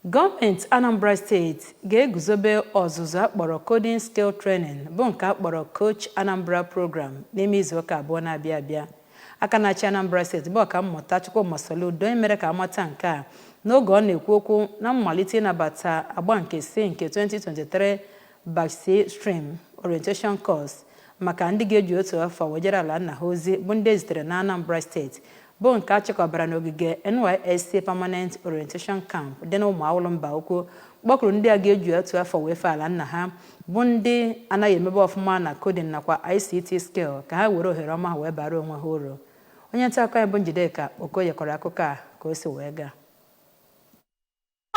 Gọọmenti Anambra Steeti ga-eguzobe ọzụzụ akpọrọ Coding Skill Training, bụ nke akpọrọ Coach Anambra Program, n'ime izuụka 2 na-abịa abịa. Aka na-achị Anambra Steeti, bụ Ọkammụta Chukwuma Soludo, onye mere ka amata nke a n'oge ọ na-ekwu okwu na mmalite ịnabata agba nke C nke 2023 Batch C Stream Orientation Course maka ndị ga-eji otu afọ wejere ala nna ha ozi, bụ ndị ezitere na Anambra Steeti, bụ nke a chịkọbara n'ogige NYSC Permanent Orientation Camp dị n'Ụmụawụlụ Mba Ukwu, kpọkuru ndị a ga-eji otu afọ wee fee ala nna ha, bụ ndị anaghị emebe ọfụma na coding nakwa ICT skill, ka ha were ohere ọma ha wee bara onwe ha uru. Onye nta akụkọ anyị bụ Njideka Okoye kọrọ akụkọ a ka o si wee gaa.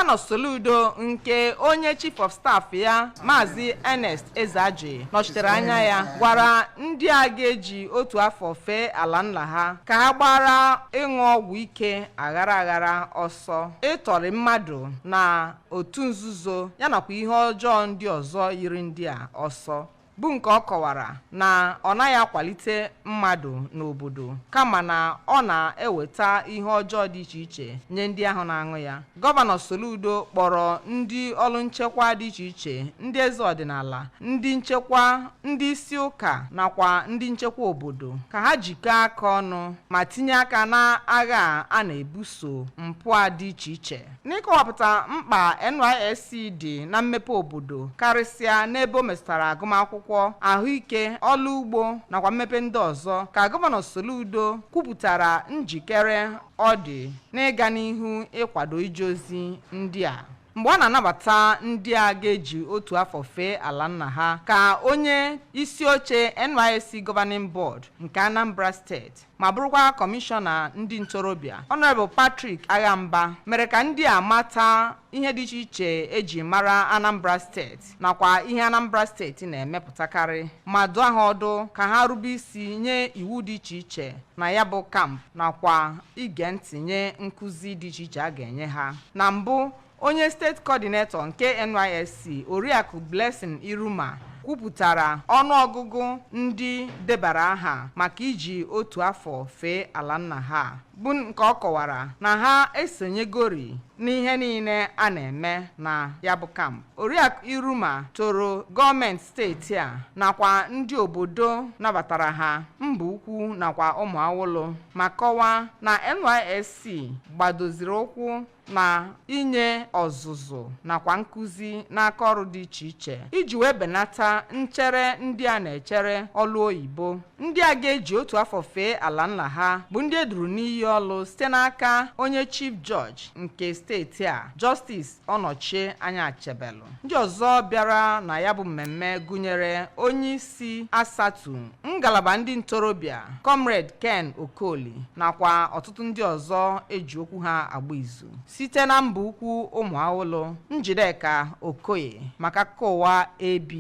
Gọvanọ Soludo, nke onye Chief of Staff ya, Maazị Ernest Ezeaji, nọchitere anya ya, gwara ndị a ga-eji otu afọ fee ala nna ha ka ha gbara ịṅụ ọgwụ ike aghara aghara ọsọ, ịtọrị mmadụ na otu nzuzo ya nakwa ihe ọjọọ ndị ọzọ yiri ndị a ọsọ, bụ nke ọ kọwara na ọ naghị akwalite mmadụ n'obodo, kama na ọ na-eweta ihe ọjọọ dị iche iche nye ndị ahụ na-aṅụ ya. Gọvanọ Soludo kpọrọ ndị ọrụ nchekwa dị iche iche, ndị eze ọdịnala, ndị nchekwa, ndị isi ụka nakwa ndị nchekwa obodo ka ha jikọọ aka ọnụ ma tinye aka n'agha a na-ebuso mpụ a dị iche iche. N'ịkọwapụta mkpa NYSC dị na mmepe obodo, karịsịa n'ebe o metụtara agụmakwụkwọ, ahụike, ọrụ ugbo nakwa mmepe ndị ọzọ, ka Gọvanọ Soludo kwupụtara njikere ọ dị n'ịga n'ihu ịkwado ije ozi ndị a. Mgbe ọ na-anabata ndị a ga-eji otu afọ fee ala nna ha, ka onye isi oche NYSC Governing Board nke Anambra Steeti ma bụrụkwa kọmishọna ndị ntorobịa, Honorable Patrick Aghamba, mere ka ndị a mata ihe dị iche iche eji mara Anambra Steeti nakwa ihe Anambra Steeti na-emepụtakarị, ma dụọ ha ọdụ ka ha rube isi nye iwu dị iche iche na ya bụ camp nakwa ige ntị nye nkụzi dị iche iche a ga-enye ha. Na mbụ, onye steeti coordinator nke NYSC, Oriakụ Blessing Iruma, kwupụtara ọnụọgụgụ ndị debara aha maka iji otu afọ fee ala nna ha, bụ nke ọ kọwara na ha esonyegori n'ihe niile a na-eme na ya bụ camp. Oriakụ Iruma toro gọọmenti steeti a nakwa ndị obodo nabatara ha, Mba Ukwu nakwa Ụmụawụlụ, ma kọwaa na NYSC gbadoziri ụkwụ na inye ọzụzụ nakwa nkụzi n'aka ọrụ dị iche iche iji wee benata nchere ndị a na-echere ọlụ oyibo. Ndị a ga-eji otu afọ fee ala nna ha bụ ndị eduru n'iyi ọlụ site n'aka onye Chief Judge nke steeti a, Justice Ọnọchie Anya Achebelu. Ndị ọzọ bịara na ya bụ mmemme gụnyere onye isi ASATU ngalaba ndị ntorobịa, Comrade Ken Okoli, nakwa ọtụtụ ndị ọzọ eji okwu ha agba izu. Site na Mba Ukwu Ụmụawụlụ, Njideka Okoye maka akụkọ ụwa ABS.